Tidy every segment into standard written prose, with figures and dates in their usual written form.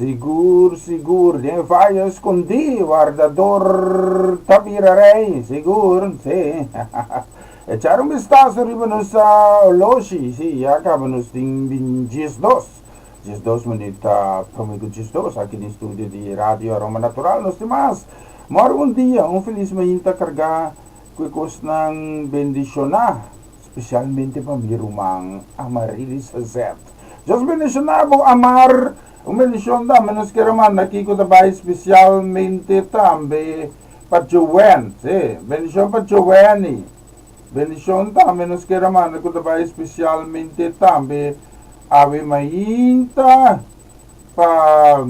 Sigur, sigur, den vaye skondí, wardador ta bira rei, sigur, sí. Echar un bistaso riba nos oloshi, sí, ya kaba nos tin bin 12. 12 minuut ta promé ku 12 aki den studio di Radio Aroma Natural. Nos tin mas. Mòrgen un dia, un felis mainta kargá ku e kosnan bendishoná, spesialmente pa mi ruman Amarilis Zet. Dios bendishoná bo Amar. Un bendishon tambe nos kier a manda aki ku ta bai spesialmente tambe pa Joanne. Sí, bendishon pa Joanny. Bendishon tambe nos kier a manda ku ta bai spesialmente tambe awe mainta pa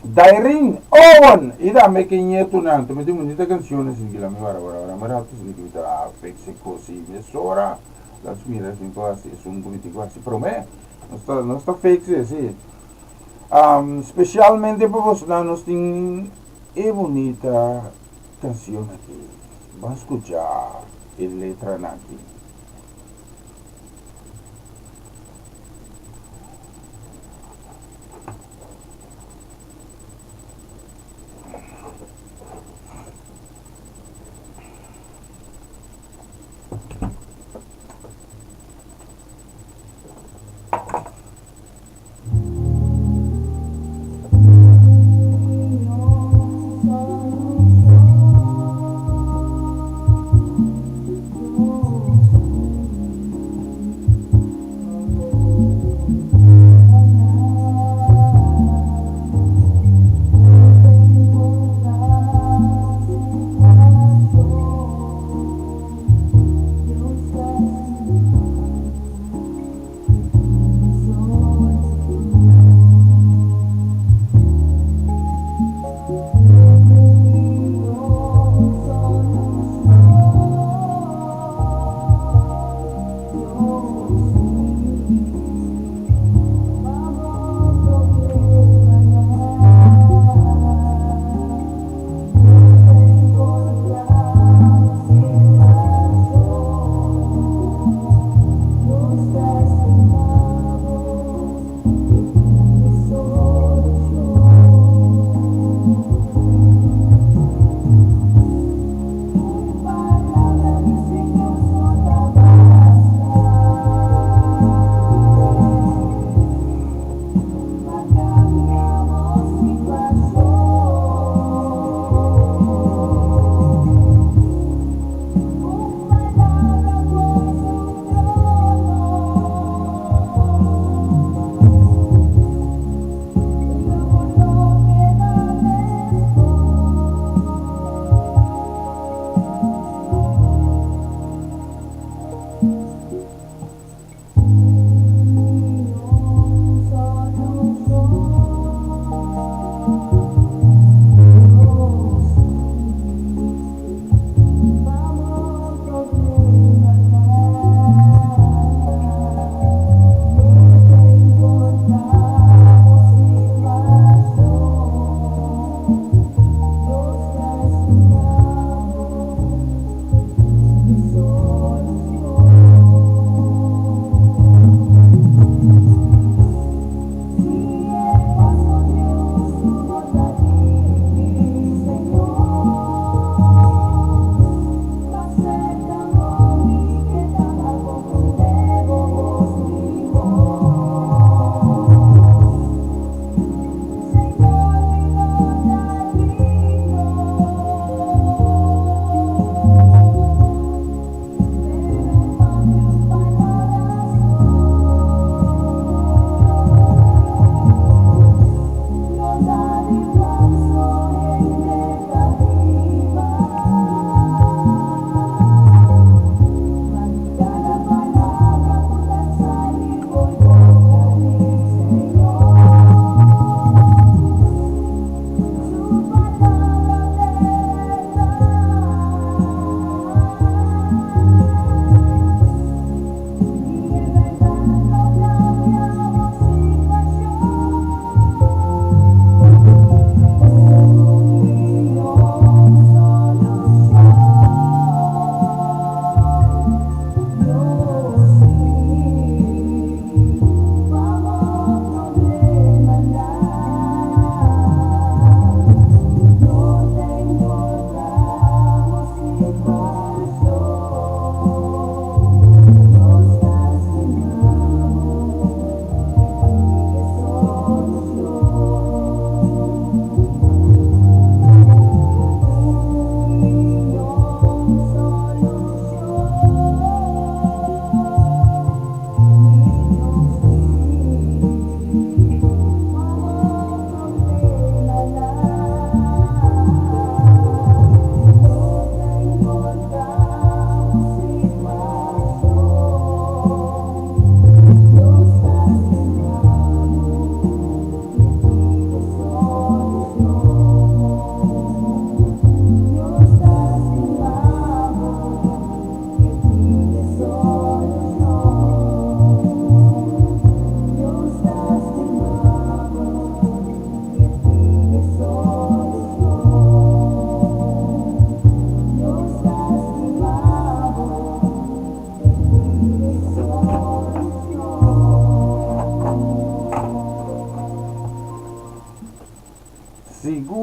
Dairin Owen i tambe ke ñetunan. Ta mete bunita kanshon asin ki la mi wara wara wara mi rato asin ki mi ta fix e kos i mesora. Las mira sin ku hasi esun ku mi tin ku hasi promé. Nos ta nos ta fix e si. Um, spesialmente pa bosonan nos tin e bunita kansion aki. Ban skucha e letranan aki.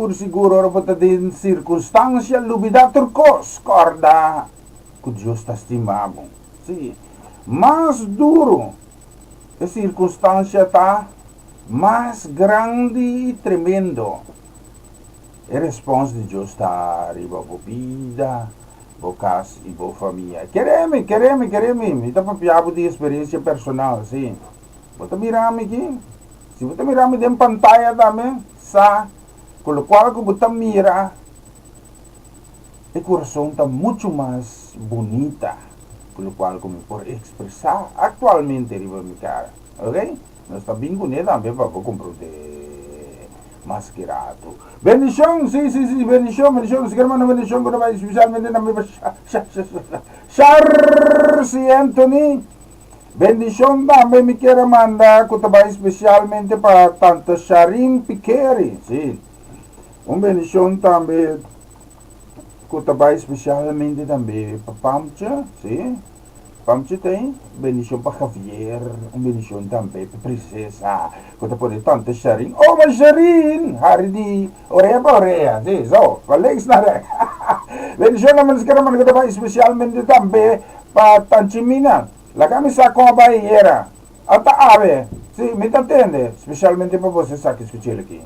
Sigur sigur ora bo ta den sirkunstansia lubidá tur kos, kòrda ku Dios ta stima bo. Sí, mas duru e sirkunstansia ta, mas grandi i tremendo e respòns di Dios ta riba bo bida, bo kas i bo famia. Kere mi, kere mi, kere mi, mi ta papia bo di eksperensia personal, sí. Bo ta mira mi aki? Si bo ta mira mi den pantaya tambe, sa ku lokual ku bo ta mira e kurason ta muchu mas bunita ku lokual ku mi por ekspresá aktualmente riba mi kara. Ok? Nos ta bin kuné tambe pa bo komprondé mas ki ratu. Bendishon! Sí, sí, sí, bendishon, bendishon. Nos kier manda bendishon ku ta bai spesialmente tambe pa Sharcy Anthony. Bendishon tambe mi kier a manda ku ta bai spesialmente pa Tante Sharin Pikeri. Sí. Un bendishon tambe ku ta bai spesialmente tambe pa Pamche. Sí. Pamche ta ei. Bendishon pa Javier. Un bendishon tambe pa Prinsesa ku ta pone Tante Sharin. Oh, ma Sharin! Hari di orea pa orea. Sí, so, pa links na rechts. Bendishon tambe nos kier a manda ku ta bai spesialmente tambe Pa Tanchimina, laga mi sa kon a bai ayera. A ta awe. Si, mi ta tende. Spesialmente pa boso esaki skuch'el aki.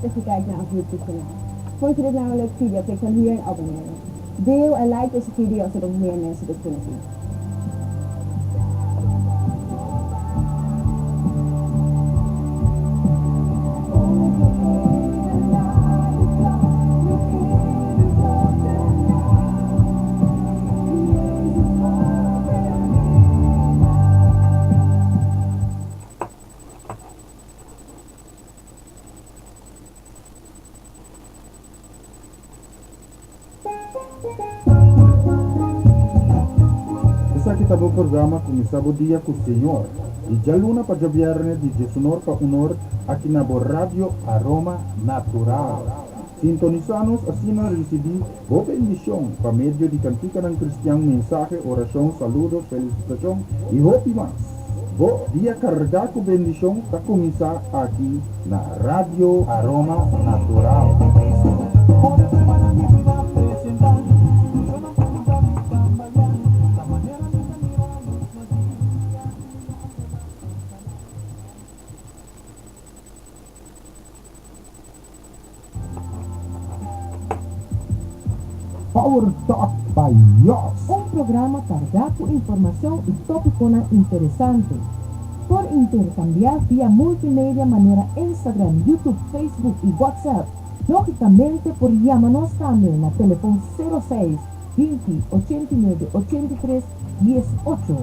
Leuk dat je kijkt naar ons YouTube kanaal. Vond je dit nou een leuke video? Klik dan hier en abonneer je. Deel en like deze video zodat meer mensen dit kunnen zien. Esaki ta bo programa Kuminsá Bo Dia ku Señor di djaluna pa djabièrnè di diesunor pa unor aki na bo Radio Aroma Natural. Sintonisá nos asina risibí bo bendishon pa medio di kantikanan kristian, mensahe, orashon, saludo, felisitashon i hopi mas. Bo dia kargá ku bendishon ta kuminsá aki na Radio Aroma Natural. Power Talk by Yos. Un programa kargá ku informashon i tópikonan interesante. Por interkambiá via multimedia manera Instagram, YouTube, Facebook i WhatsApp. Lógikamente por yama nos tambe na telefon sero seis, 20, 89, 83, 18.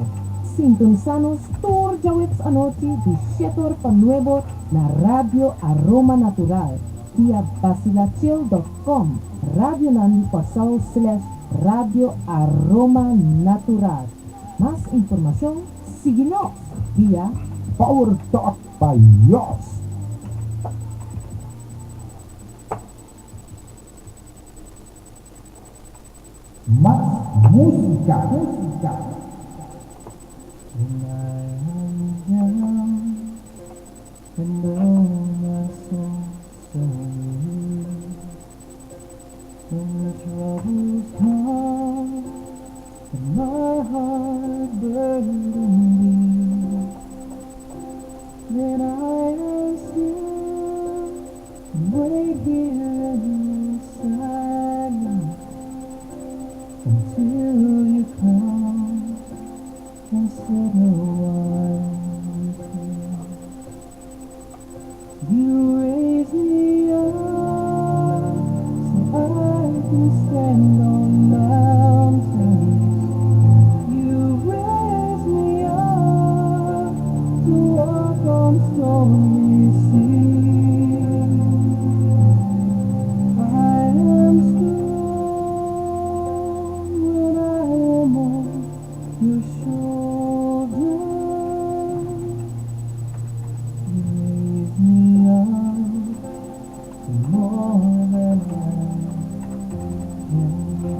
Sintonisá nos tur djaweps anochi di shete or pa nuebe or na Radio Aroma Natural via basilachel dot com, Radionan di Kòrsou slash Radio Aroma Natural. Mas informashon sigui nos via. Power Talk by Yos. Mas música, música. When I am down and oh my soul so weary, when the troubles come and my heart burden be, then I am still and wait here in silence until you come and sit a while with me. You raise me up so I can stand on mountains. You raise me up to walk on stormy seas. I am strong when I am on your shoulders. You raise me up to more than I can bear.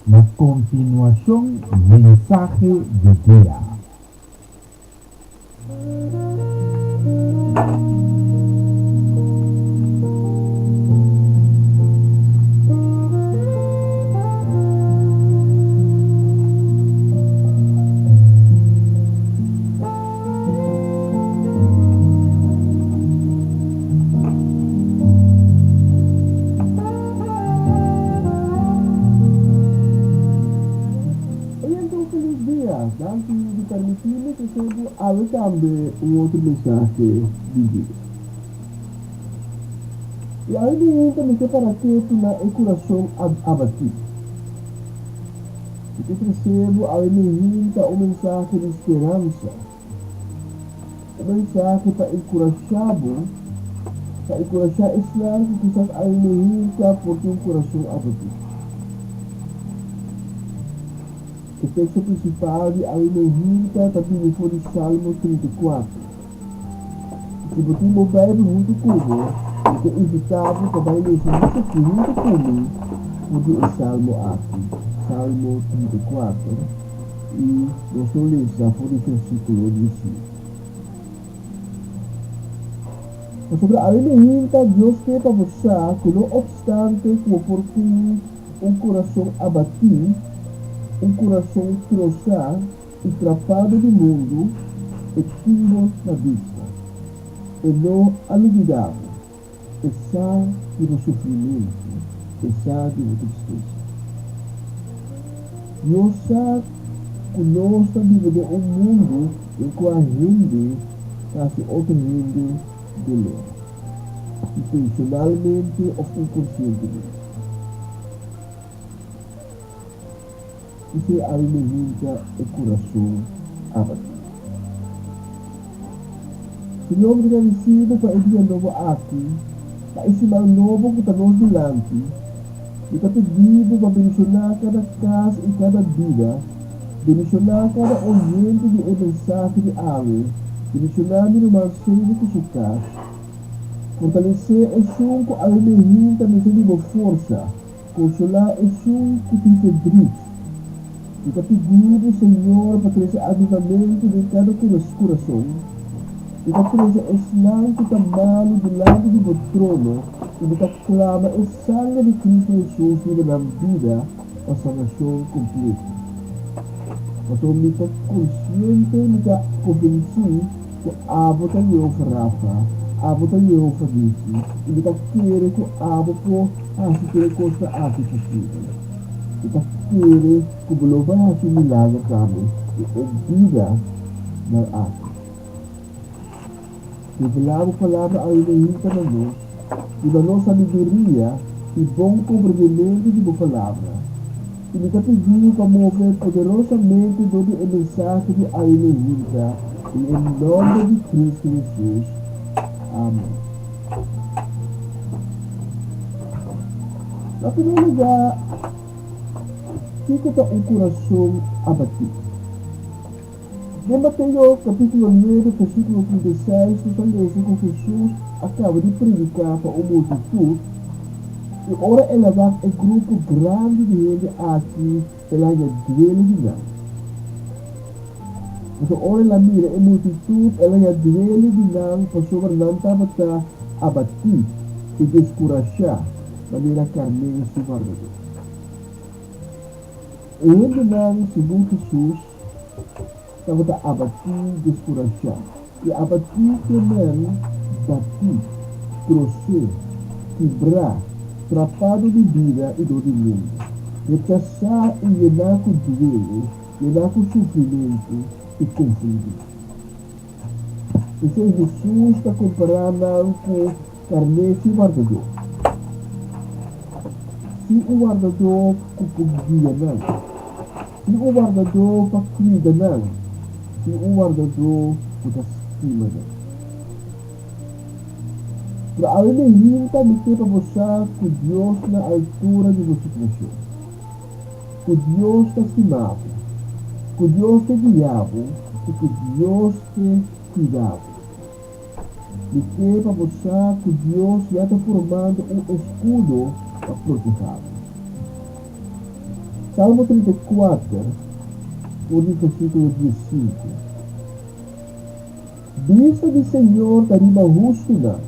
Na kontinuashon mensahe di dia. Oyente un felis dia! Danki di permití mi trese bo awe tambe un otro mensahe di dia. I awe mi hinta mi ke para ketu na e kurason abatí. Mi ke trese bo awe mi hinta un mensahe di speransa. Un mensahe pa enkurashá bo, pa enkurashá esnan ku kisas ainda hinta por tin un kurason abatí. E teksto prinsipal di awe mi hinta ta bini for di Salmo 34. Si bo tin bo Beibel huntu ku bo, mi ta invitá bo pa bai lesa huntu huntu ku mi for di e salmo aki, Salmo 34, i nos lo lesa for di versíkulo 18. Pasobra awe meinta Dios ke pa bo sa ku no opstante ku bo por tin un kurason abatí, un kurason trosá, I trapado di mundu, e tin bo na bista. E no a lubidá bo. E sa di bo sufrimentu, e sa di bo tristesa. Dios sa ku nos ta biba den un mundu den kua hende ta hasi otro hende doló, intenshonalmente òf inkonsientemente. Esei a alimenta e kurason abatí. Señor, mi ta gradisido pa e dia nobo aki, pa e siman nobo ku ta nos dilanti. Mi ta pidi Bo pa bendishoná kada kas i kada bida, bendishoná kada oyente di e mensahe di awe, bendishoná mi ruman Sadie ku su kas. Fortalesé esun ku awe mehinta mester di Bo forsa. Konsolá esun ku tin ferdrit. Mi ta pidi bo, Señor, pa trese avivamentu den kada kurason. Mi ta trese esnan ku ta malu dilanti di bo trono i mi ta klama e sanger di Kristu Hesus riba nan bida pa sanashon kompletu. Pasobra mi ta konsiente, mi ta konvensí ku abo ta Yehova Rafa, abo ta Yehova Nisi, i mi ta kere ku abo por hasi tur e kosnan aki posibel. Mi ta kere ku bo lo bai hasi un milager tambe ku e bidanan aki. Revelá bo palabra awe meinta na nos, duna nos sabiduria i bon komprendementu di bo palabra. I mi ta pidi pa move poderosamente dor di e mensahe di awe meinta, den e nomber di Cristo Jesus. Amen. Na primer lugar, kiko ta un kurason abatí? Den Mateo kapítulo 9 versíkulo 36 nos ta lesa ku Hesus a kaba di prediká pa un multitut, i ora el a wak e grupo grandi di hende aki el a haña duele di nan. Pasobra ora el a mira e multitut el a haña duele di nan pasobra nan tabata abatí i deskurashá manera karné sin wardadó. E hendenan, segun Hesus, tabata abatí, deskurashá. I abatí ke men batí, trosé, kibrá, trapado di bida i dor di mundu, rechasá i yená ku duele, yená ku sufrimentu i konfundí. P'esei Hesus ta kompará nan ku karné sin wardadó. Sin un wardadó ku por guia nan. Sin un wardadó pa kuida nan. Sin un wardadó ku ta stima nan. Pero awe mi hinta mi ke pa bo sa ku Dios na altura di bo situashon. Ku Dios ta stima bo. Ku Dios ke guia bo i ku Dios ke kuida bo. Mi ke pa bo sa ku Dios ya ta formando un eskudo pa protehá bo. Salmo 34, for di versíkulo 15. Bista di Señor ta riba hustunan,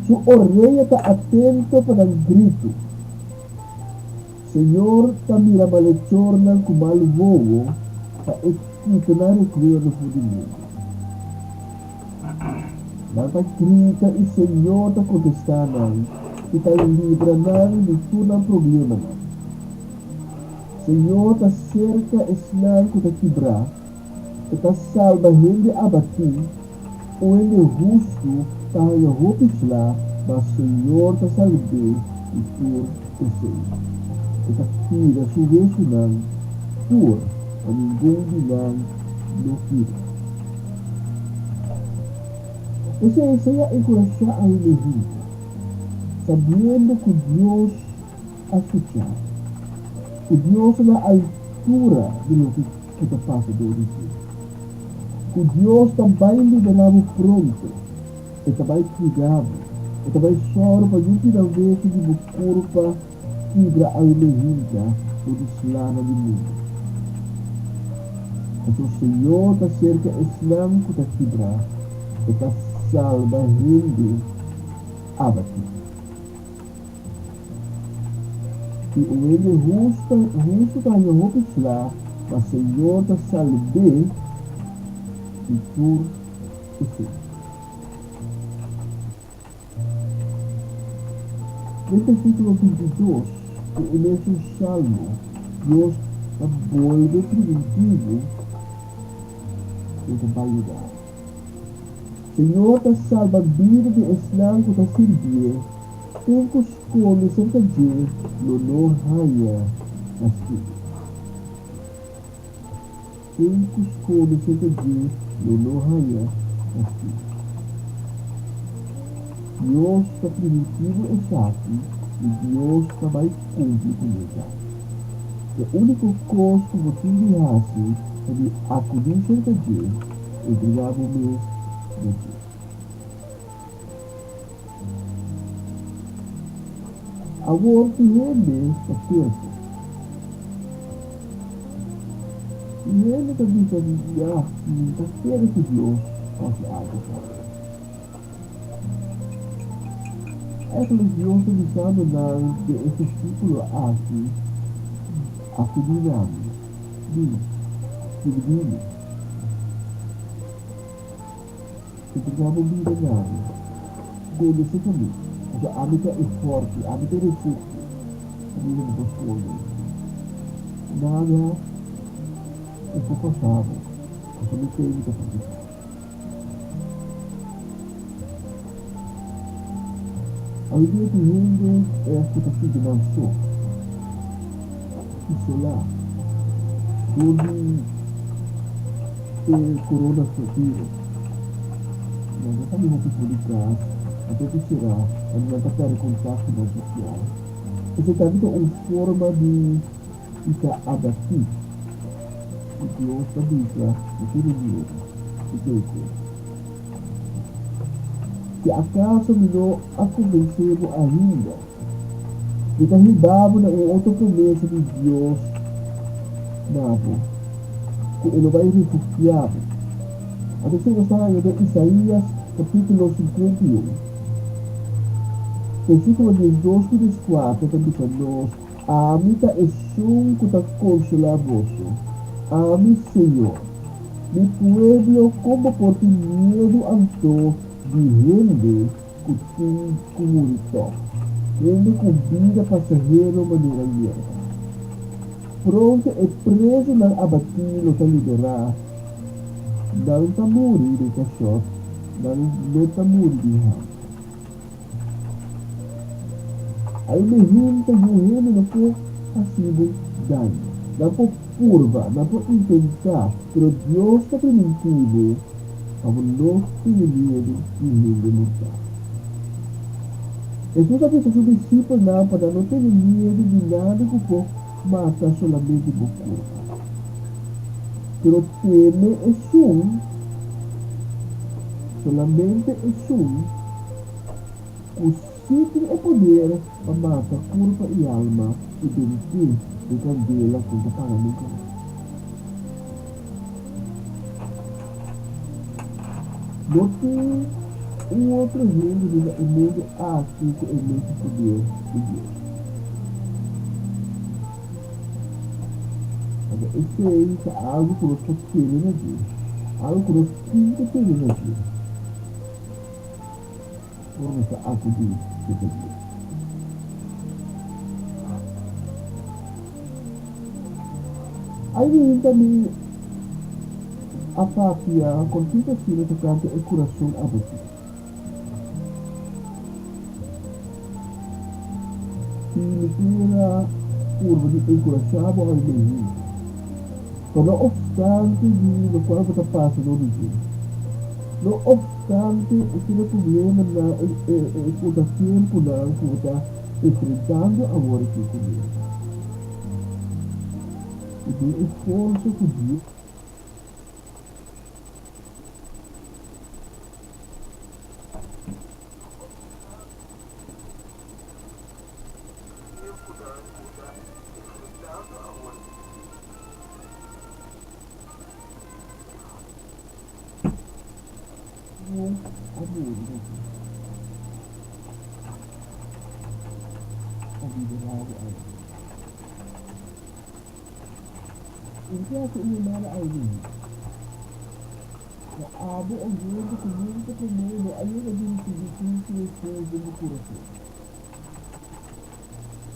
Su orea ta atento pa nan gritu. Señor ta mira malechornan ku mal wowo pa e kita nan rekuerdo for di mundu. Nan ta grita i Señor ta kontestá nan i ta libra nan di tur nan problemanan. Señor ta serka esnan ku ta kibrá, e ta salba hende abatí, un hende hustu ta haña hopi sla, ma Señor ta salb'é di tur esei. E ta kuida su wesunan tur pa ningun di nan no kibra. Esei sea enkurashá awe mehita, sabiendo ku Dios a skuchá, ku Dios ta na altura di loke ku ta pasa dor di dje, ku Dios ta bai liberá bo pronto, e ta bai kuida bo, e ta bai sòru pa yunti nan wesu di bo kurpa kibra awe mehita dor di slanan di mundu. Pasobra Señor ta serka esnan ku ta kibrá, e ta salba hende abatí. I un hende hustu ta haña hopi sla, ma Señor ta salb'é di tur esei. Den versíkulo 22 di e mesun salmo, Dios ta bolbe primintí bo ku e ta bai yuda bo. Señor ta salba bida di esnan ku ta sirbié, ken ku skonde serka dje lo no haña kastigu. Ken ku skonde serka dje lo no haña kastigu. Dios ta primintí bo esaki i Dios ta bai kumpli ku esaki. E úniko kos ku bo tin di hasi ta di akudí serka dje. Entregá bo mes na dje. Awor tin hende ta terko. Tin hende ta bisa, Ya, mi ta kere ku Dios ta hasi algu pa mi. Eigenlijk Dios ta bisando nan den e versíkulo aki, Akudí na mi. Bin, sirbi mi. Entregá bo bida na mi. Skonde serka mi, pasobra ami ta e fòrti, ami ta e refugio kaminda bo por skonde. Nada no por pasa bo, pasobra mi t'ei, mi ta protehá bo. Awendia tin hende ku ta sinti nan so, isolá dor di e coronavirus. Nan no ta hopi for di kas, nan ta hopi será, nan ta pèrdè kontaktonan sosial. Esei tambe ta un forma di ta abatí. I Dios ta bisa, No tene miedu, mi ta e ku. Si akaso mi no a konvensé bo ainda, mi ta hiba bo na un otro promesa di Dios na bo, ku e lo bai refugiá bo. Anto esei nos ta haña den Isaías kapítulo 51, versíkulo 12 ku 14 ta bisa nos, Ami ta esun ku ta konsolá boso, ami Señor. Mi pueblo, kon bo por tin miedu anto di hende ku tin ku muri tòg, hende ku bida pasahero manera yerba? Pronto e prezunan abatí lo ta liberá, nan ta muri den kashòt, nan no ta muri di hamber. Ai me hinta yu hende no por hasi bo daño. Nan por purba, nan por intentá, pero Dios ta primintí bo pa bo no tene miedu di hende mortal. Hesus a bisa su disipelnan pa nan no tene miedu di nada ku por mata solamente bo kurpa, pero teme esun, solamente esun ku. sí tin e poder pa mata kurpa i alma i bent'é den kandela ku no ta paga nunka mas. No tin un otro hende riba e mundu aki ku e mesun poder di Dios. Pasobra esei ta algu ku nos por kere na dje, algu ku nos tin ku kere na dje ora nos ta akudí serka Dios. Ainda mi a papia kontigo asina tokante e kurason abatí. I mi kier a purba di enkurashá bo awe mehí, pa no opstante di lokual bo ta pasa dor di dje, no opstante e kila problemanan, e kontratiemponan ku bo ta enfrentando awor aki kuné, i den e forsa ku Dios. A muri na dje. A liberá bo awe. Un ke hasi un yamada awe mismo. Na abo oyente ku nunka promé no a yega di risibí Kristu Hesus den bo kurason.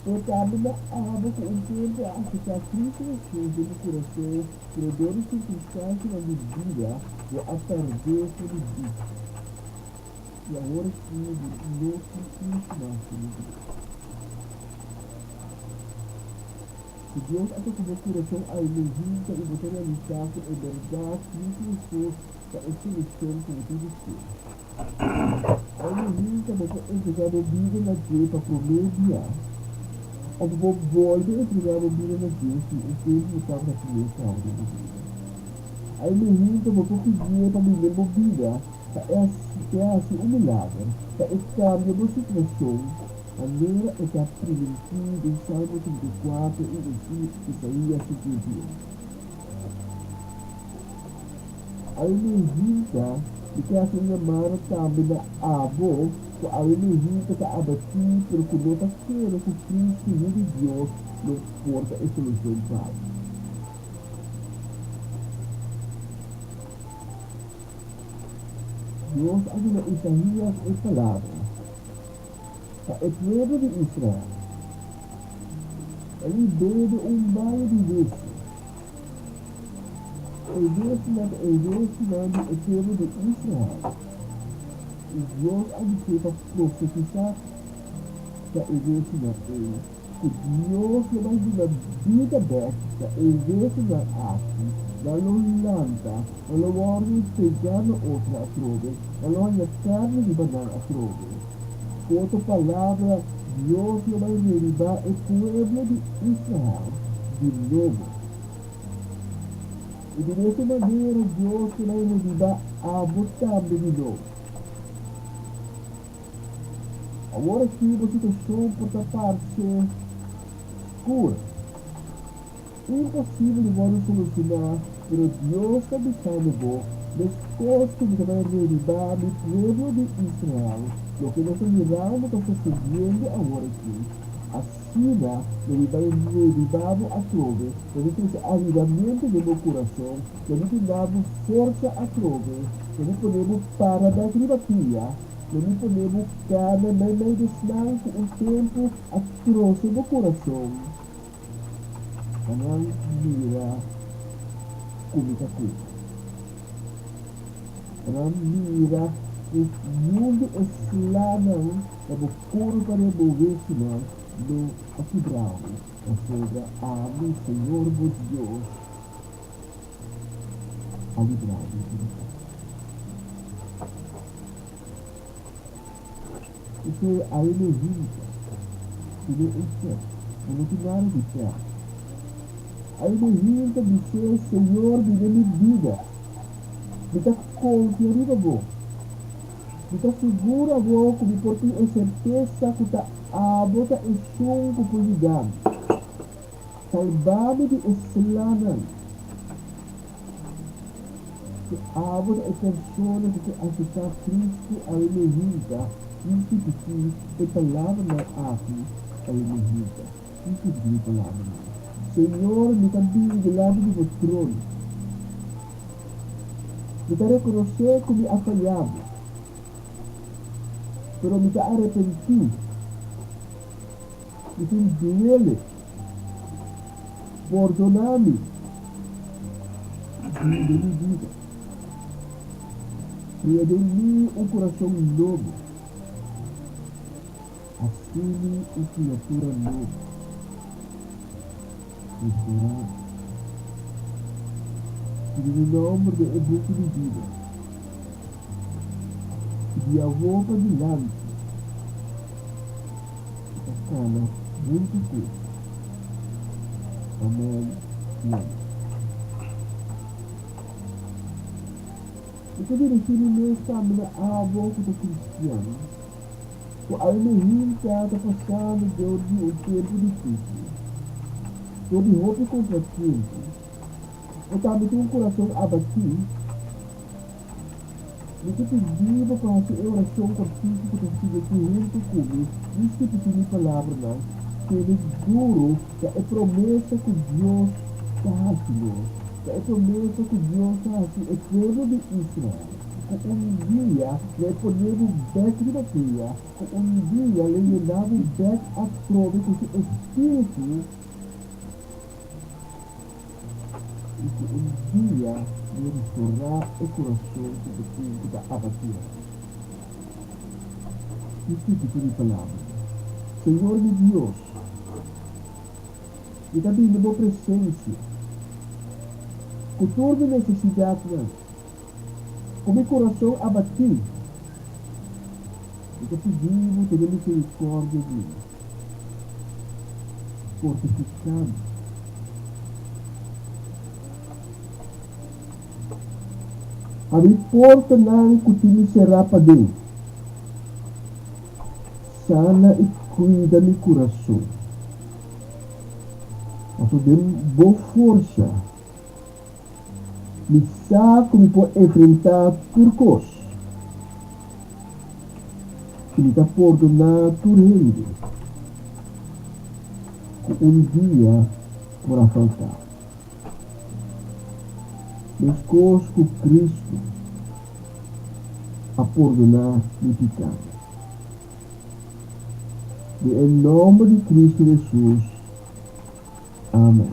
Pero tambe na abo ku un tempu a aseptá Kristu Hesus den bo kurason, pero dor di sirkunstansianan di bida bo a pèrd'é for di bista. I awor aki bo no tin Kristu mas den bo bida. Ku Dios a toka bo kurason almehinta i bo ta realisá ku en bèrdat Kristu Hesus ta e solushon ku bo tin di spera. Almehinta bo por entregá bo bida na dje pa promé bia, òf bo por bolbe entregá bo bida na dje si un tempu bo tabata hacié kaba den bo bida. Almehinta bo por pidié pa bini den bo bida pa e hasi un milager, pa e kambia bo situashon. Manera e ta primintí den Salmo 34 i Isaías 51. Awe mehita mi ke hasi un yamada tambe na abo ku awe mehita ta abatí pero ku no ta kere ku Cristo Yu di Dios lo por ta e solushon pa bo. Dios a duna Isaías e palabra. Pa e pueblo di Israel. El i bebe un baño di wesu. E wesunan ta e wesunan di e pueblo di Israel. I Dios a bis'é pa profetisá pa e wesunan ei, ku Dios lo bai duna bida bèk na e wesunan aki, nan lo lanta, nan lo wòrdu pegá na otro atrobe, nan lo haña karni riba nan atrobe. Ku otro palabra, Dios lo bai reribá e pueblo di Israel di nobo. I di mesun manera Dios lo bai reribá abo tambe di nobo. Awor aki bo situashon por ta parse skur, imposibel di wòrdu solushoná, pero Dios ta bisando bo, Meskos ku mi ta bai reribá mi pueblo di Israel, loke nos ta mirando ta sosediendo awor aki, asina lo mi bai reribá bo atrobe, lo mi trese avivamentu den bo kurason, lo mi duna bo forsa atrobe, lo mi pone bo para bèk riba pia, lo mi pone bo kana meimei di esnan ku un tempu a trose bo kurason. Pa nan mira ku mi ta kura. Pa nan mira ku niun di e slanan na bo kurpa den bo wesunan lo a kibra bo, pasobra ami, Señor bo Dios, a libra bo di bo kos. P'esei awe no hinka, tene un fe, bo no tin nada di pèrdè. Awe no hinka bis'é, Señor, bini mi bida, mi ta konfia riba bo. Mi ta sigur awor ku mi por tin e sertesa ku ta abo ta esun ku por yuda mi. Salba mi di e slanan. Ku abo ta e persona ku ke aseptá Kristu awe mehinta, tin ripití e palabranan aki awe mehinta. Tin ripití e palabranan, Señor, mi ta bini dilanti di bo trono. Mi ta rekonosé ku mi a fayá bo, pero mi ta arepentí. Mi tin duele. Pordoná mi. Bini den mi bida. Kria den mi un kurason nobo. Hasi mi un kriatura nobo. Restorá mi. Skirbi mi nòmber den e buki di bida. I di awor pa dilanti mi ta kana huntu ku bo. Amèn i amèn. Mi ta dirigí mi mes tambe na abo ku ta kristian, ku alma hinta ta pasando dor di un tempu difísil, dor di hopi kontratiempu, o tambe tin un kurason abatí. Mi ta pidi bo pa hasi e orashon kòrtiku ku ta sigui aki huntu ku mi i ripití mi palabranan, Tene duru ta e promesa ku Dios ta hasi nos, ta e promesa ku Dios ta hasi e pueblo di Israel, ku un dia lo e pone bo bèk riba pia, ku un dia lo e yena bo bèk atrobe ku su espíritu. I ku un dia mi restorá e kurason ku bo tin ku ta abatí. Mi pidi mi palabra, Señor mi Dios, mi ta bini bo presensia ku tur mi nesesidatnan, ku mi kurason abatí. Mi ta pidi bo tene miserikòrdia di mi. Fortifiká mi. Habri portanan ku tin mi será paden. Sana i kuida mi kurason. Pasobra den bo forsa mi sa ku mi por enfrentá tur kos. I mi ta pordoná tur hende ku un dia por a faltá. Meskos ku Kristu a pordoná mi pikánan. Den e nòmber di Kristu Hesus, Amen.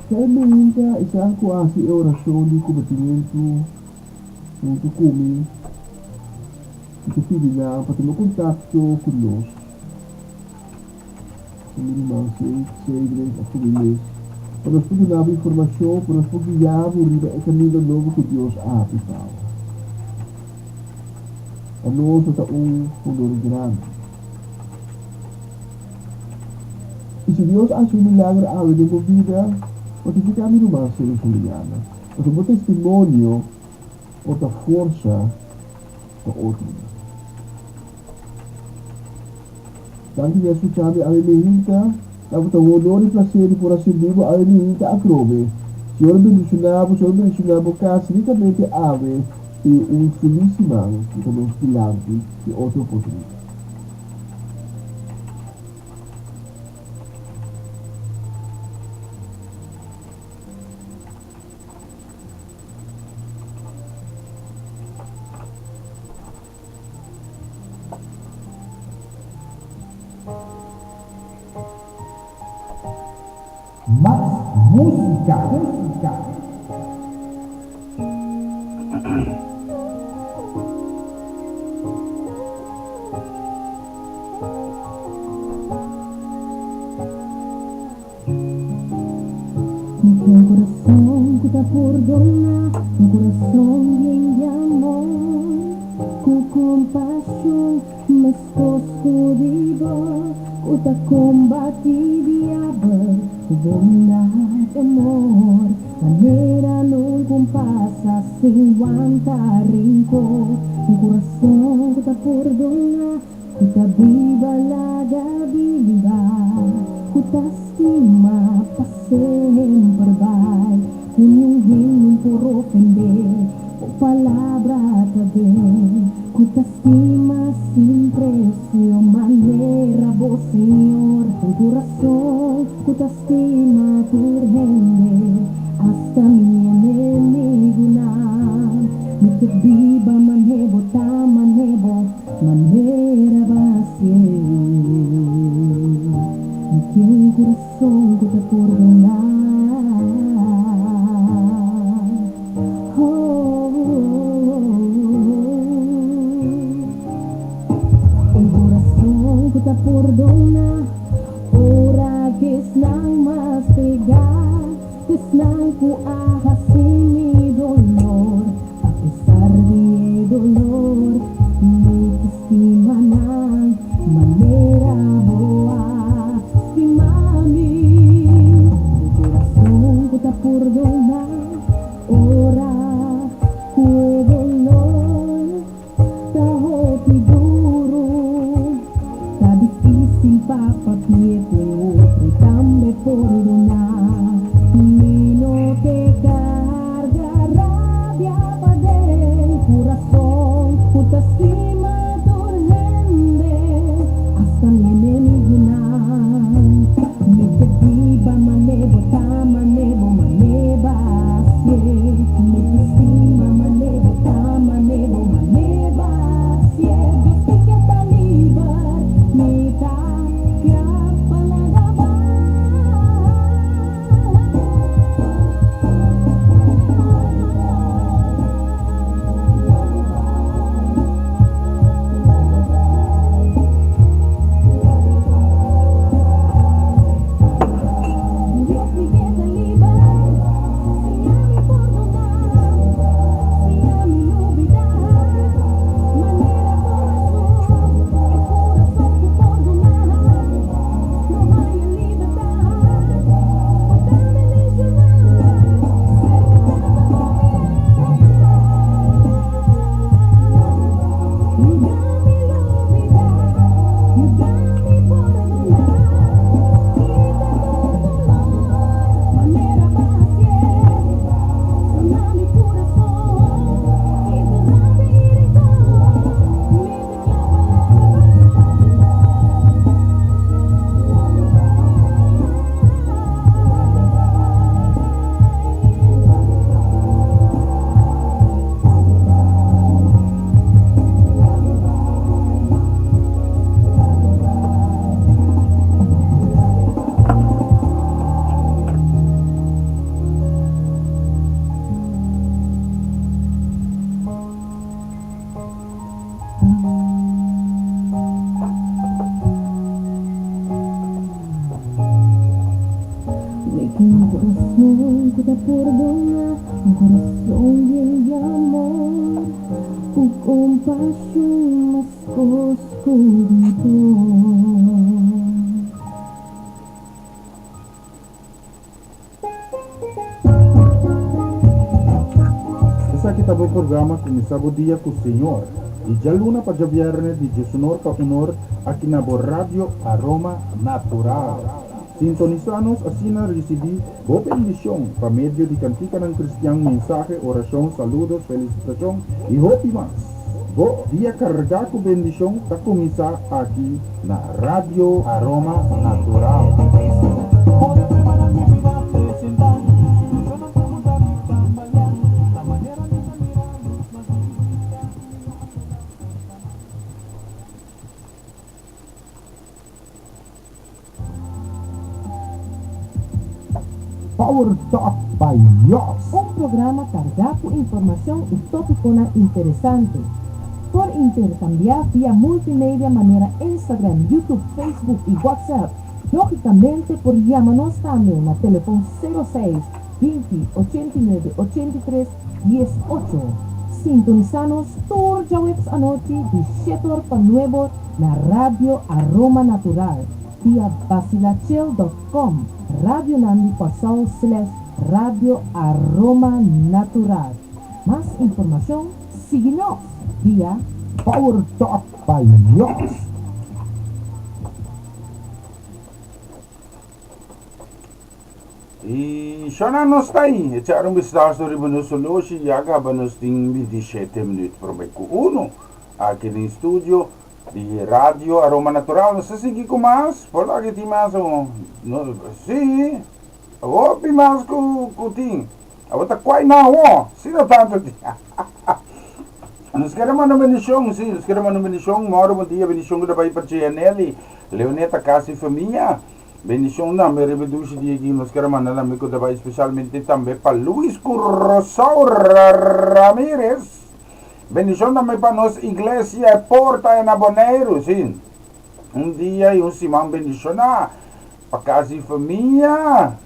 Kei meinta esnan ku hasi e orashon di kobertimentu huntu ku mi, mi ta pidi nan pa tuma kontakto ku nos, ku mi ruman Cedric òf ku mi mes, pa nos por duna bo informashon, pa nos por guia bo riba e kaminda nobo ku Dios a habri pa bo. Pa nos lo ta un honor grandi. I si Dios haci un milagro awe den bo bida, notifica mi ruman Seri Juliana, pasobra bo testimonio por ta forsa pa otronan. Danki di a scucha mi awe mehinta, tabata un honor i placer di por a sirbi bo awe mehinta atrobe. Señor bendiciona bo, Señor bendiciona bo cas ricamente awe i un feliz siman cu ta nos dilanti di otro oportunidad. Mas música, música. Mi tin un kurason ku ta pordoná, un kurason yen di amor, ku kompashon meskos ku di bo, ku ta kombatí diabel ku bondat i amor, manera nunka un pas. sin wanta rencor. Un curason cu ta pordona, cu ta biba laga biba, cu ta stima pa semper bai, cu niun hende no por ofende, bo palabra ta den, cu ta stima sin precio manera bo Señor. Un curason cu ta stima tur hende, hasta mi enemigunan. Mi ke biba mane bo ta, mane bo manera b'a hacié. Mi ke un curason cu ta pordona. Oh, Un curason cu ta pordona ora cu esnan mas pega, esnan cu a haci mi dolor. A pesar di e dolor, mi ta stima nan manera bo a stima mi. Un curason cu ta pordona ora cu e dolor ta hopi duro. Ta dificil pa papia cu otro tambe pordona. Mi no ke carga rabia paden, curason cu ta stima tur hende, hasta mi enemigunan. Mi ke biba mane bo ta, mane bo mane b'a hacié. Mi ta stima mane bo ta, mane bo mane b'a hacié. Dios mi ke ta liber, mi ta kla pa laga bai. Dios mi ke ta liber, siña mi pordona, siña mi lubida, manera bo Hesus, e curason cu pordona, lo haya libertad, bo ta bendiciona, cerca Tata bo mi. Yuda mi lubida, yuda mi pordona, kita tur dolor, manera b'a hacié, sana mi curason, kita rabia y rencor, mi ta cla pa laga bai. Mi ke un curason cu ta pordona, un curason yen di amor, cu compasion mescos cu di bo. Esaki ta bo programa Kuminsá Bo Dia ku Señor, di djaluna pa djabièrnè di diesunor pa unor aki na bo Radio Aroma Natural. Sintonisá nos asina risibí bo bendishon pa medio di kantikanan kristian, mensahe, orashon, saludos, felisitashon i hopi mas. Bo dia kargá ku bendishon ta kuminsá aki na Radio Aroma Natural. Power Talk by Yos. Un programa kargá ku informashon i tópikonan interesante. Por interkambiá via multimedia manera Instagram, YouTube, Facebook i WhatsApp. Lógikamente por yama nos tambe na telefon sero seis, 20, 89, 83, 18. Sintonisá nos tur djaweps anochi di shete or pa nuebe or na Radio Aroma Natural via basilachel dot com, Radionan di Kòrsou slash Radio Aroma Natural. Mas informashon, sigui nos via. Power Talk by Yox. I shona nos ta ei, echar un bistaso riba nos oloshi, ya kaba nos tin 27 minuut prome ku uno aki den studio di Radio Aroma Natural. Nos ta sigui ku mas, por loke tin mas o no, si, hopi mas ku ku tin. Abo ta kwai na awo, si no tanto tin. Nos kere manda un bendishon, si, nos kere manda un bendishon. Moro bon dia, bendishon ku ta bai pa Gianelli, Leoneta, kas i famia. Bendishon tambe riba e dushi dia aki nos kere manda tambe ku ta bai spesialmente tambe pa Luis ku Rosaura Ramirez. Bendishon tambe pa nos iglesia e porta e na Boneiru, si. Un dia i un siman bendishoná pa kas i famia.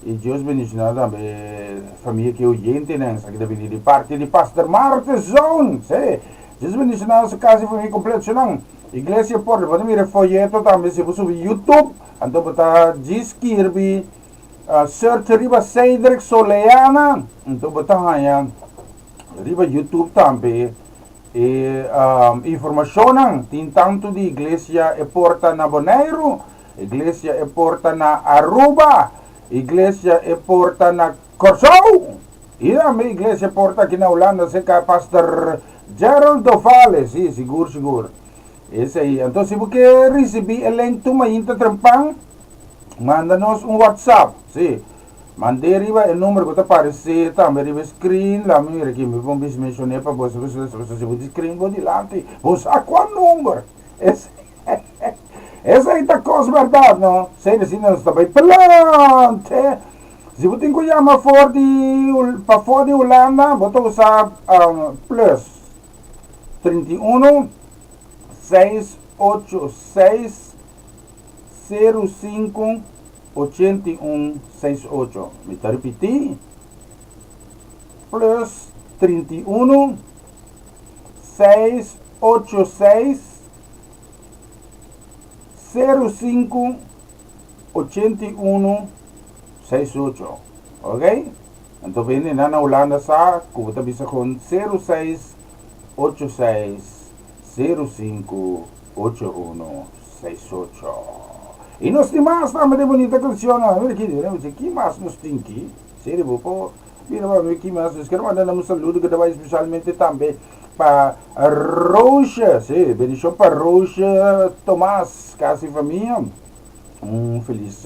I Dios bendishoná tambe famia ki oyentenan. Esaki ta bini di parti di Pastor Martezon. Si. Dios bendishoná su kas i famia kompleto. Shonan. Iglesia por, bo ta mira e foyeto tambe si bo subi YouTube, anto bo ta djis skirbi search riba Cedric Soleana, anto bo ta haña riba YouTube tambe e informashonnan. Tin tantu di Iglesia e Porta na Boneiru, Iglesia e Porta na Aruba, Iglesia e Porta na Kòrsou i tambe Iglesia e Porta aki na Hulanda serka Pastor Gerald Dovale, si, sigur, sigur. Esei. Anto si bo ke risibí e link tur mainta trempan, manda nos un WhatsApp. Si. Mand'é riba e number ku ta paresé tambe riba e screen. Laga mi mira aki, mi por bis menshoné pa boso, pasobra si bo di screen bo dilanti, bo sa kua number. Esei, esei ta kos bèrdat, no? Esei asina nos ta bai plante. Si bo tin ku yama for di pafó di Hulanda, bo ta usa plus 31 686 05 81 68. Mi ta ripití, plus 31 686 05 81 68 ok anto bende nan na Hulanda sa ku bo ta bisa kon 06 86 05 81 68 i nos tin mas tambe de bunita kanshonnan mira ki mira mi ki mas nos tin ki seri bo por mira pa mi ki mas nos ker manda nan un saludo ku ta bai spesialmente tambe pa Roosje si bendishon pa Roosje Tomas kasi famia. Un felis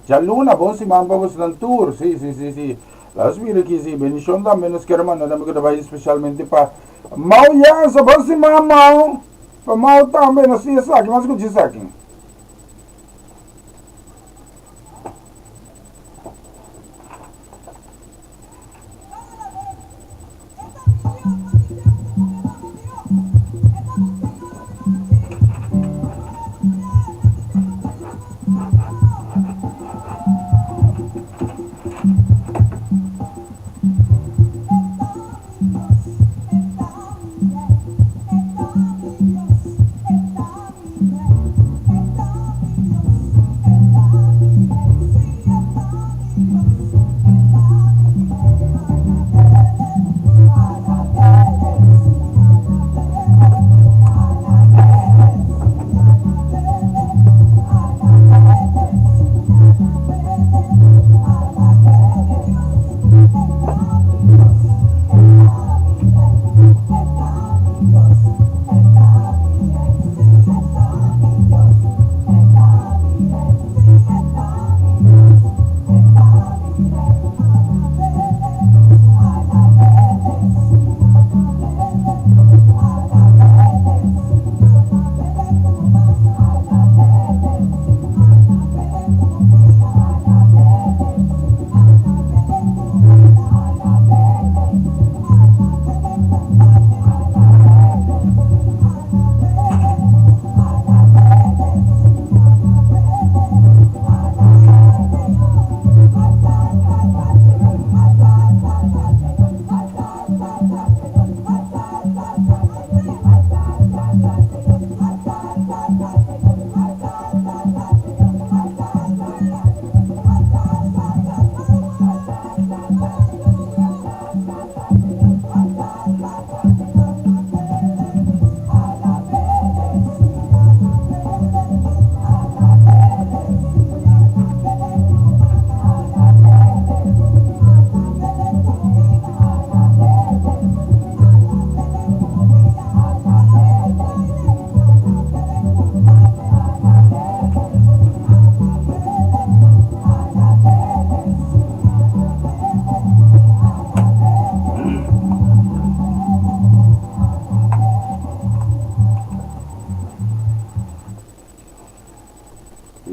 djaluna, bon siman pa bosonan tur. Sí, sí, sí, sí. Laat mira aki, sí. Bendishon tambe nos kier manda tambe ku ta bai spesialmente pa Mau Jansa. Bon siman, Mau. Pa Mau tambe nos tin esaki, mas skucha esaki.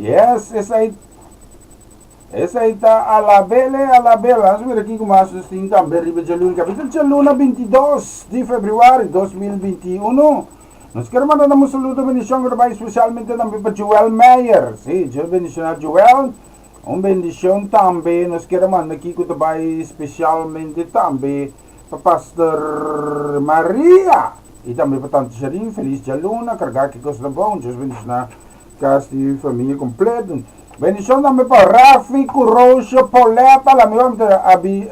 Yes, esei esei ta alabele, alabele. Laat mira kiko mas nos tin tambe riba djaluna. Kapitel djaluna 22 di februari 2021. Nos quier manda un saludo bendicion ku ta bai especialmente tambe pa Joel Meyer. Sí, Dios bendiciona Joel. Un bendicion tambe nos quier manda aki ku ta bai especialmente tambe pa Pastor Maria y tambe pa Tante Sharin. Feliz djaluna, carga ki cos ta bon. Dios bendiciona Cas di familia completo. Bendicion tambe pa Rafi cu Roosje Pauletta. La mi wam abi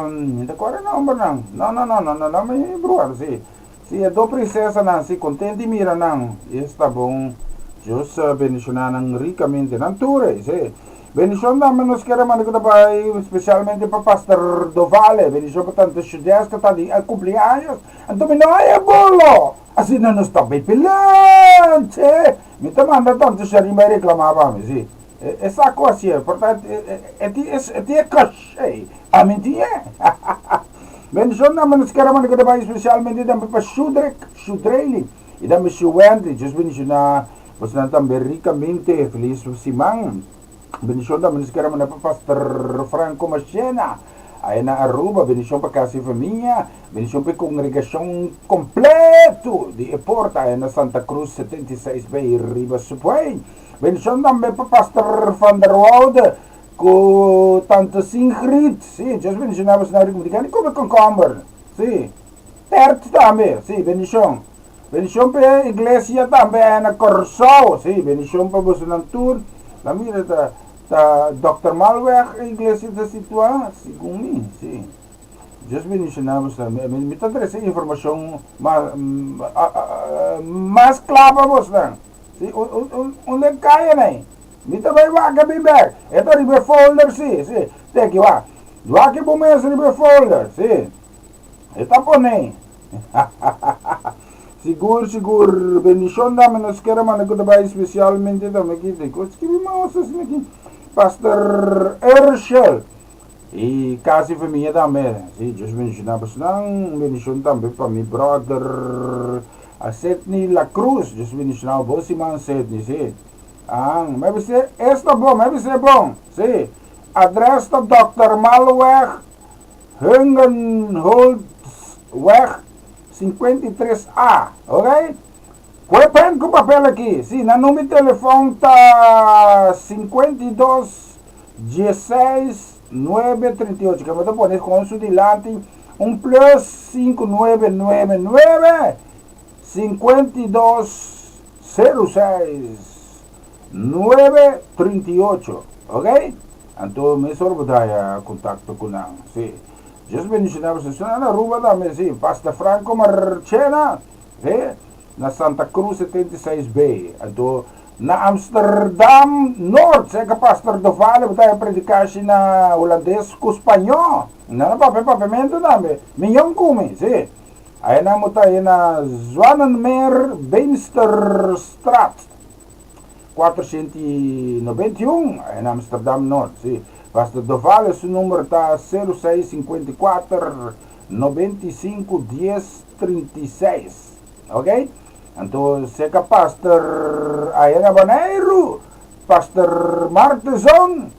mi ta corda nomber nan. No no no no no no mi bruha si. Si e do princesa nan si content di mira nan. Esta bon. Dios bendiciona nan ricamente nan tur ey si. Bendicion tambe nos kere manda cu ta bay specialmente pa Pastor Dovale. Bendicion pa tante Shudes cu ta di cumpleaños. Anto mi no haya bolo. Asina nos ta bay pelante. Mi ta manda tanto Sharin bay reclama pa mi, si. E sa cu hacié, por ta e tin e tin e caché, ami tin e. Bendicion nan nos kere manda cu ta bay especialmente tambe pa Shudrick, Shudrely y tambe Shuwendy. Dios bendiciona bosnan tambe ricamente. Feliz siman. Bendicion tambe nos kere manda pa Pastor Franco Machena. Aya na Aruba, bendicion pa casa y famia, bendicion pa e congregacion completo di e Porta aya na Santa Cruz 76B riba Subway. Bendicion tambe pa Pastor Van der Woude cu Tante Singrid, si, Dios bendiciona boso na rico, di gani come concomber, si, tert tambe, si, bendicion. Bendicion pa e iglesia tambe aya na Corsou, si, bendicion pa boso nan tur. La mira ta. Ta Dòkter Malweg e iglesia ta situá? Segun mi, sí. Dios bendishoná bo sa. Mi ta trese informashon mas kla pa bosnan. Sí, unda e kaya nei? Mi ta bai wak e bin bèk. E ta riba e folder, sí, sí. Te aki wak. Wak e bo mes riba e folder, sí. E ta pone. Sigur, sigur. Bendishon dame nos kere manda ku ta bai spesialmente tambe ki te ku skibi mas asina ki Pastor Herschel i kasi famia tambe. Si, Dios bendishona bosnan. Bendishon tambe pa mi brother a Sidney La Cruz. Dios bendishona bo siman Sidney, si. Ah, me bisa esta bon, me bisa bon. Si. Adres ta Dr. Malweg Hungenholtsweg 53 A, ok? Kue pen ku papel aki. Si, nan number di telefon ta 52 16 9 38. Ke bo ta pone kon su dilanti un plus 5999 52 06 9 38, ok? Anto mesora bo ta haya contacto cu nan, si. Dios bendiciona boso. Esnan na Aruba tambe, si. Pastor Franco Marchena, si, na Santa Cruz 76B. Anto na Amsterdam Noord, cerca Pastor Dovale, bo ta haya predicashi na Hulandes cu Spañó. Nan a papia papiamento tambe. Miyon cu mi, si. Ayanan bo ta haya na Zwanenmeer Beemsterstraat. 491 en Amsterdam Noord. Sí. Pastor Dovale su number ta 06 54 95 10 36. Ok? Anto seka Pastor aya na Boneiru, Pastor Martezon,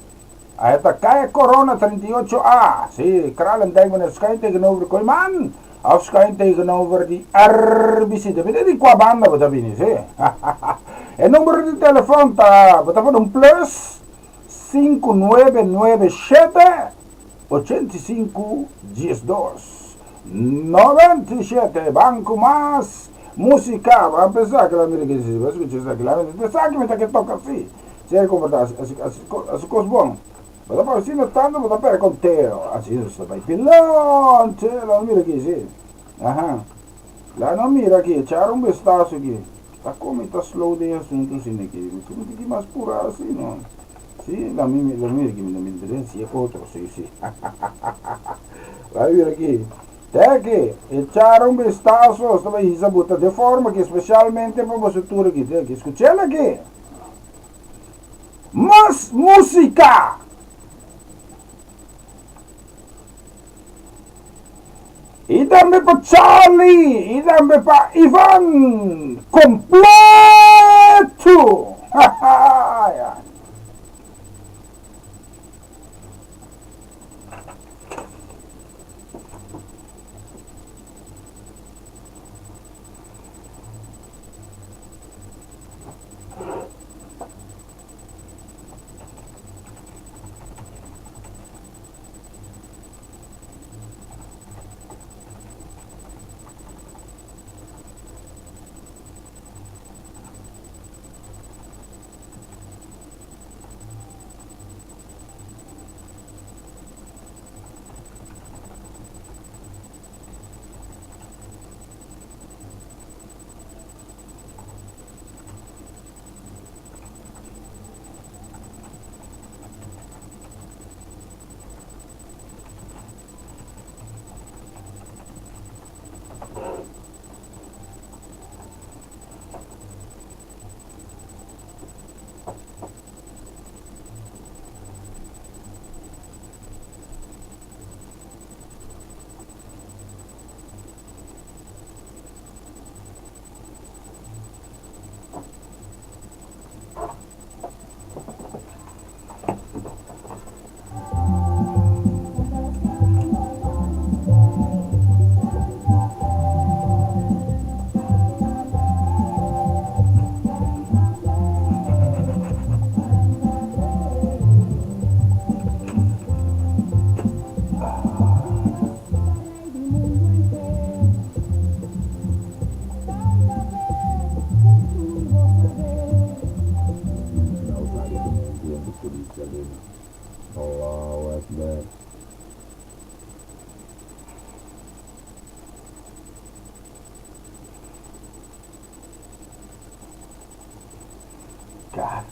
aya ta Kaya Corona 38A. Sí, Kralendijk meneer schuin tegenover Kooiman. Of schuin tegenover di RBC. Depende di kua banda bo ta bini, sí. E numero di telefon ta, bo ta pone un plus 5997 85 12 97. Banco Mas Música. Bo a pensa kila mira ki si, bo a skucha esaki la mira. Esaki mi ta ke toka si. Si el komporta asi, asi, asi, asi kos bon. Bo ta papia asina tantu bo ta perde konteo. Asina nos ta bai pilon che la no mira aki si. Aha. La no mira aki echar un bestaso aki. Ta como ta slow den e asunto asina aki. Mi tin ki mas pura asi no. Si la mi la mira aki mi ta mira si e otro si si. La mira aki. Te aki echar un bestaso ta bai hisa bo ta de forma aki especialmente pa boso tur aki. Te aki escuchel aki. Mas música! I tambe pa Charlie, i tambe pa Ivan, completo! Allahu Akbar. God.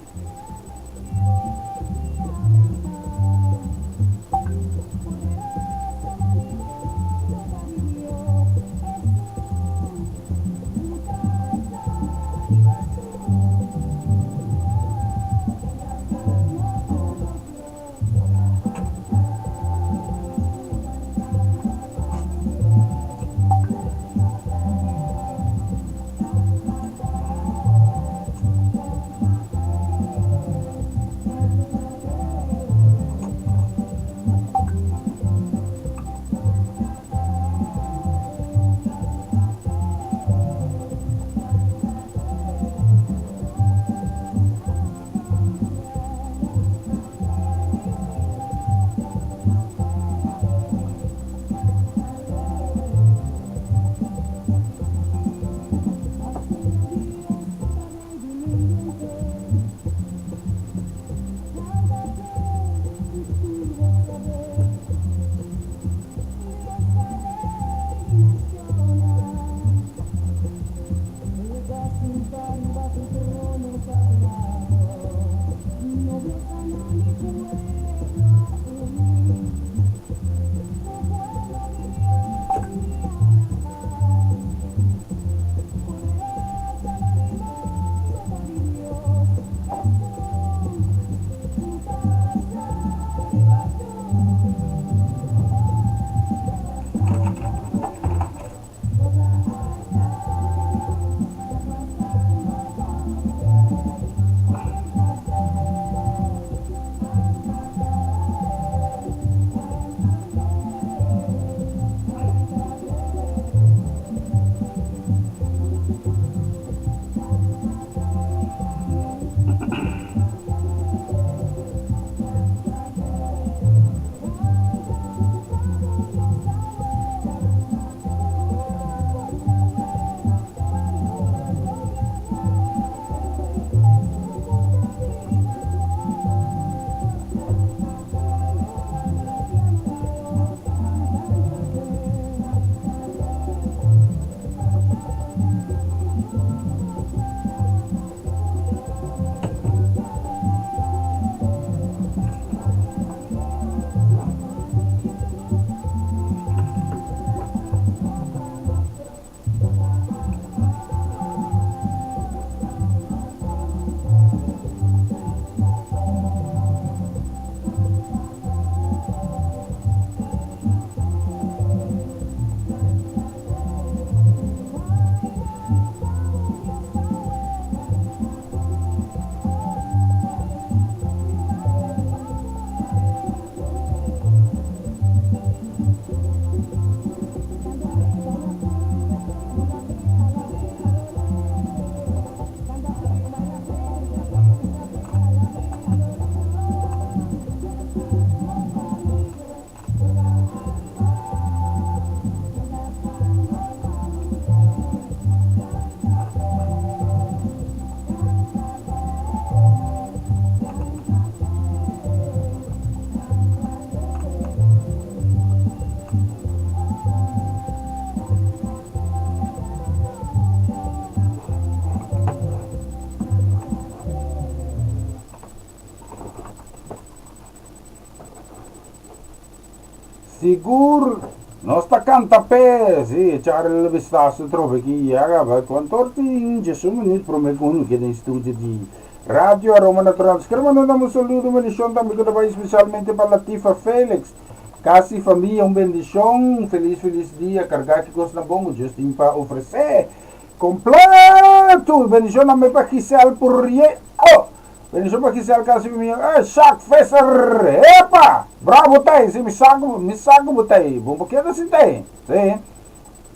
Sigur nos ta canta p'e, si, echar el vistazo trobe ki ya caba cuantor tin djesun minuut prome cu unu keda den studio di Radio Aroma Natural. Skerma nos dam un saludo, un bendicion tambe cu ta bay specialmente pa Latifa Felix, casi famia, un bendicion, un feliz feliz dia, carga ki cosnan bon cu Dios tin pa ofrece. Completo! Bendicion tambe pa Giselle Purrie. Oh! Bendicion pa Giselle casi famia. Eh, Sjaak Visser! Epa! Bravo tay! Si, mi sa cu, mi sa cu bo tay. Bon bo keda sin tay. Si.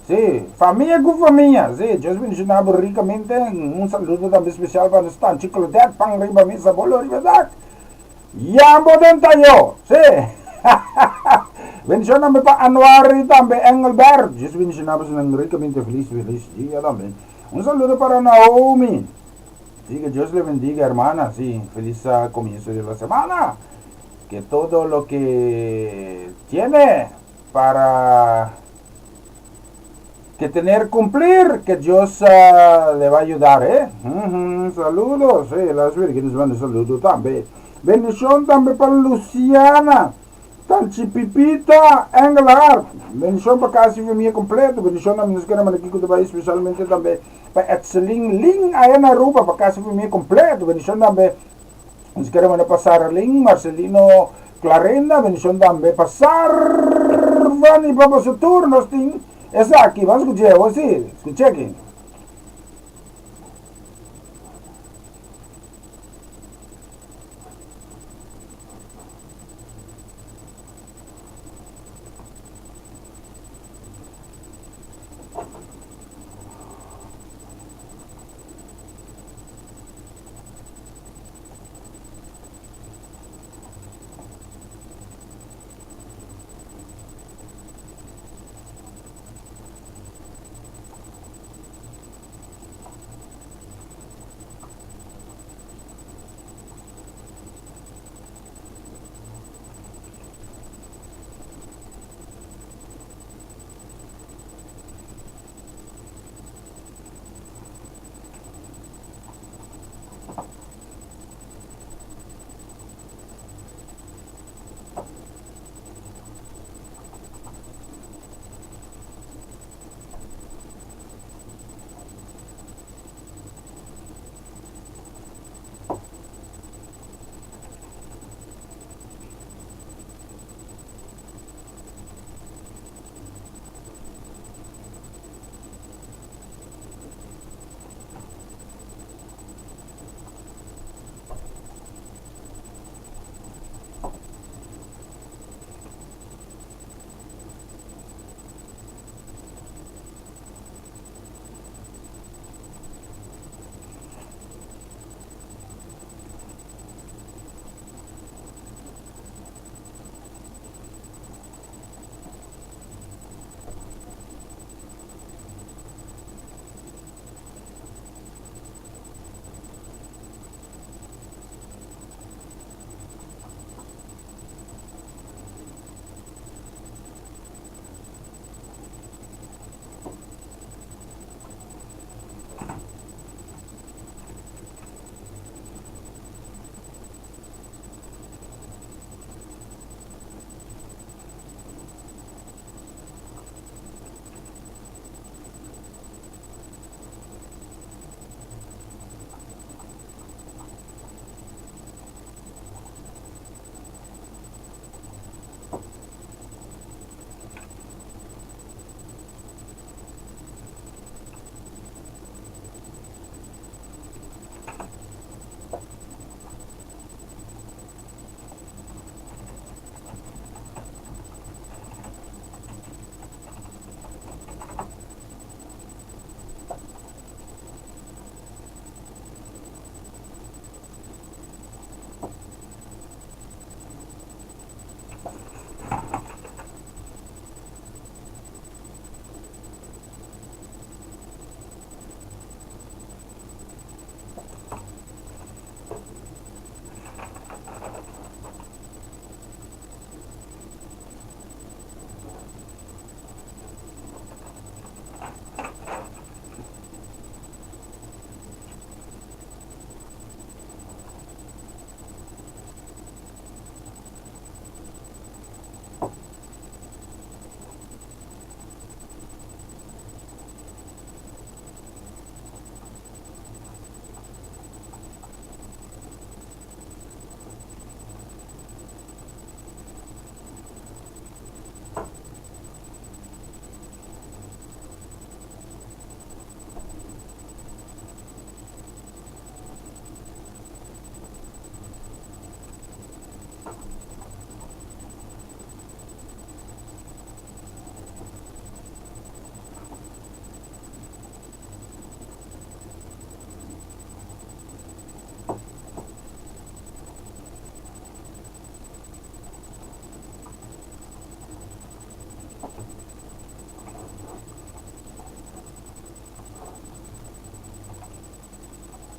Si, famia cu famia. Si, Dios bendiciona bo ricamente. Un saludo tambe special pa nos tanchi Claudette, pan riba mesa, bolo riba dak. Yambo den tayo. Si. Bendicion tambe pa Anuari tambe Engelbert. Dios bendiciona bo nan ricamente. Feliz, feliz dia tambe. Un saludo para Naomi. Si, que Dios le bendiga, hermana. Si, feliz comienzo de la semana. Que todo lo que tiene para que tener cumplir, que Dios uh, le va a ayudar, eh? Saludos, eh, las vírgenes van saludo también. Bendición también para Luciana, Tanchi Pipita Engelhardt. Bendicion pa casi famia completo. Bendicion na nos kere manda kiko ta bai especialmente tambe pa Etselin Lin aya na Aruba pa casi famia completo. Bendicion tambe nos kere manda pa Sara Lin, Marcelino Clarenda. Bendicion tambe pa Sarvan y pa boso tur nos tin esaki. Ban scuche, bo si, scuche aki.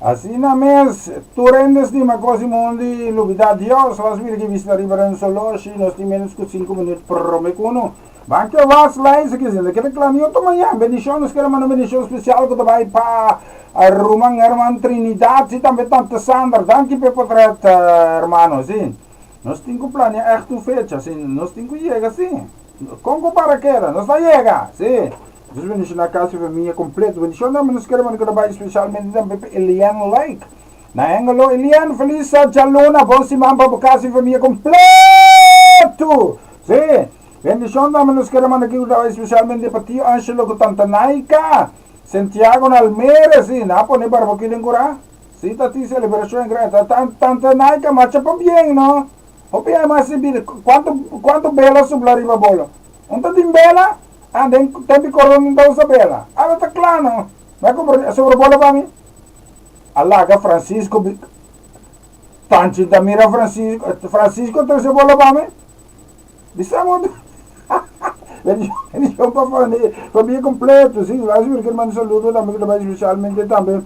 Asina mes, tur hende stima kos di mundu i lubidá Dios. Las mira ki bista riba den soloshi, nos tin ménos ku sinku minüt promé ku unu. Ban ke was lais aki sinta keda kla ni otro mañan. Bendishon, nos kere manda un bendishon spesial ku ta bai pa ruman herman Trinidad i tambe tante Sandra. Danki p'e potret, hermano. Sí, nos tin ku plania ègt un fecha. Sí, nos tin ku yega, sí. Kon ku para keda, nos ta yega, sí. Dios bendiciona casa y famia completo. Bendicion tambe nos kere manda ku ta bai especialmente tambe pa Elian Lake. Na Hengelo, Elian, feliz djaluna, bon siman pa bo casa y famia completo. Sí, bendicion tambe nos kere manda ku ta bai especialmente pa tio Angelo ku tanta Naika, Santiago na Almere, sí, na pone barbecue den cura. Sí, ta tin celebracion grandi. Tanta Naika marcha pa bien, no? Hopi a mas sibi, cuanto, cuanto bela supla riba bolo? Un ta tin bela? Ah, den tempi corona no ta usa bela. Ala ta cla no. Mi a compra sobra bola pa mi. A laga Francisco bi Tanchi ta mira Francisco, Francisco trece bola pa mi. Bisa mo. Bendición pa familia, familia completo. Sí, laat me manda un saludo tambe que especialmente tambe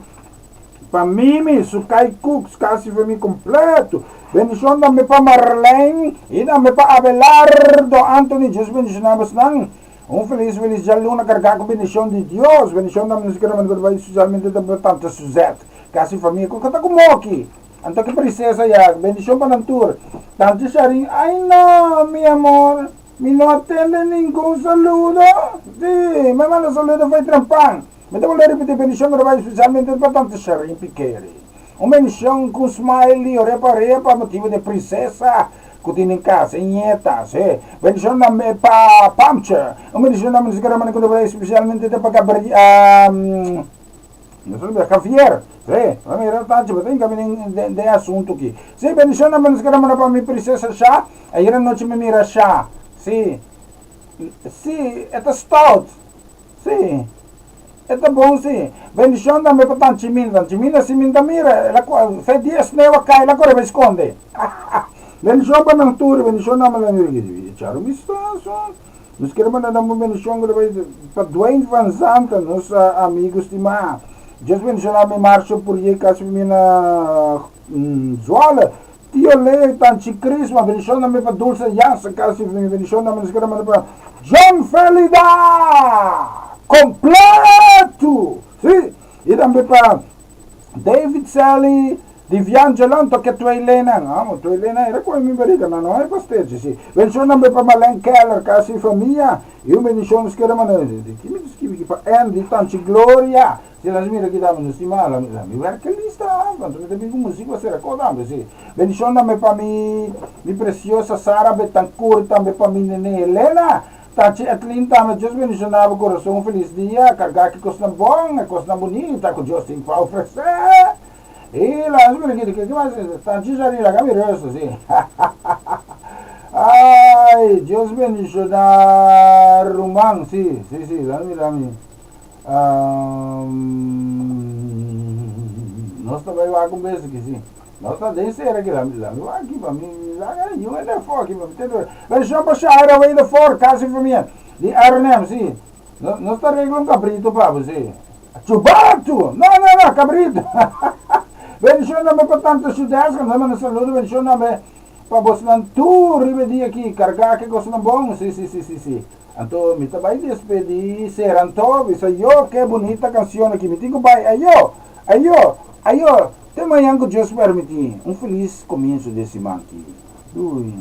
pa Mimi, su Kai Cooks, casi familia completo. Bendición tambe pa Marlene y tambe pa Abelardo Anthony. Dios bendicionamos nan. Un feliz, feliz djaluna cargá cu bendicion di Dios. Bendicion tambe nos kere manda especialmente tambe pa Tante Suzette, casi familia. Cu ta cu moki? Anto ki princesa ya. Bendicion pa nan tur. Tante Sharin, ay no, mi amor. Mi no a tende ningun saludo. Sí, mi a manda saludo fo'i trempan. Mi ta bolbe ripití bendicion cu ta bai especialmente pa Tante Sharin Pikeri. Un bendicion cu un smiley orepa orepa pa motibo di e princesa cu tin den cas, e nieta. Sí. Bendicion tambe pa Pamche. Un bendicion tambe nos kere manda cu ta bai especialmente pa Gabriel, nos ta bisa Javier. Sí, bo mira Tante, bo ta hinca mi den e asunto aki. Sí, bendicion tambe nos kere manda pa mi princesa Sha. Ayer anochi mi mira Sha. Sí. Sí, e ta stout. Sí, e ta bon sí. Bendicion tambe pa Tan Chimina. Tan Chimina si mi ta mira, el a fe di e sneu a cai, el a core bai sconde. Bendicion pa nan tur, bendicion nan nan Echar un bistazo. Nos kere manda nan un bendicion ku ta bai pa Dwayne van Zanten, nos amigo stima. Dios bendiciona mi Marcio Purier casi mi na Zwolle. Tio Leo Tanchi Crisma, bendicion tambe pa Dulce Jansen, casi mi bendicion tambe nos kere manda pa John Felida completo, si, y tambe pa David Sally Diviangelo, anto ke twee lenan, amo twee lenan era koe mi bariga, nan no hay pastechi, si, bendicion tambe pa Marlene Keller, casi famia, y un bendicion nos kere manda, ki mi ta skibi aki, pa Andy Tanchi Gloria. Si las mira ki dame no stima la mi werk lista anto mi ta bin ku musico a sera ko tambe si. Bendicion tambe pa mi mi preciosa Sara Betancourt tambe pa mi nene Helena Tachi Etlin tambe Dios bendiciona bo corazon un feliz dia carga ki cosnan bon e cosnan bunita ku Dios tin pa ofrece y las mira ki ki mas Tanchi Shari laga mi rust si ay Dios bendiciona ruman si si si la mira mi. Nos ta bai wak un bes aki, si. Nos ta den sera aki, lami lami wak aki pa mi laga e yu ende afó aki pa mi tende. Bendición pa Shaira Wedervoort, kasi famia di Arnhem, si. Nos ta regla un cabrito pa bo, si. Chubatu! No, no, no, cabrito! Bendición tambe pa tante Sudesca, nos manda saludo, bendición tambe pa bosnan tur riba e dia aki, carga ki cosnan bon, si, si, si, si, si. Anto mi ta bai despedi sera anto bisa yo ke bunita cancion aki mi tin cu bai ayo ayo ayo te mañan cu Dios permiti un feliz comienzo de siman aki. Doei.